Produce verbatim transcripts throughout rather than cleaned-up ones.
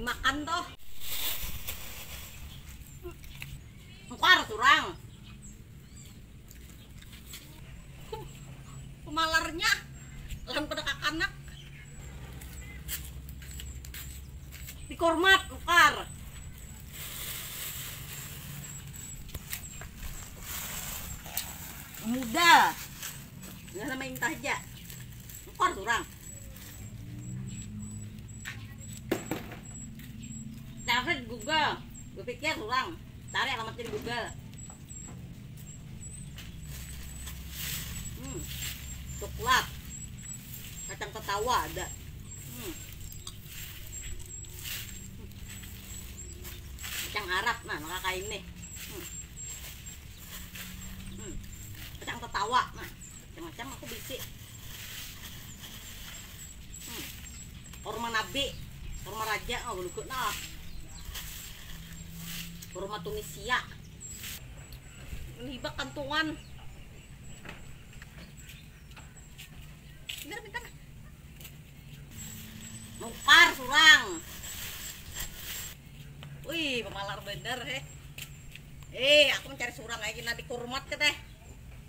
Makan toh. Nukar surang. Pemalarnya lawan pada kakanak. Dikormat, nukar. Muda. Nggak sama intah aja. Nukar surang. Cari di Google. Gue pikir surang. Cari alamatnya di Google. Hmm. Coklat. Kacang tetawa ada. Hmm. Kacang Arab nah, maka kain nih. Hmm. Hmm. Kacang tetawa nah. Macam-macam aku bisi. Hmm. Kurma nabi, kurma raja, oh, lugu nah. Kurma Tunisia. Ini hibak kantungan. Pintar, pintar. Nukar surang. Wih, pemalar bener, he. Eh, aku mencari surang aja, nanti kurmat ke teh.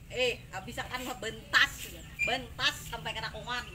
Eh, habis akan mah bentas, bentas sampai kena kongan.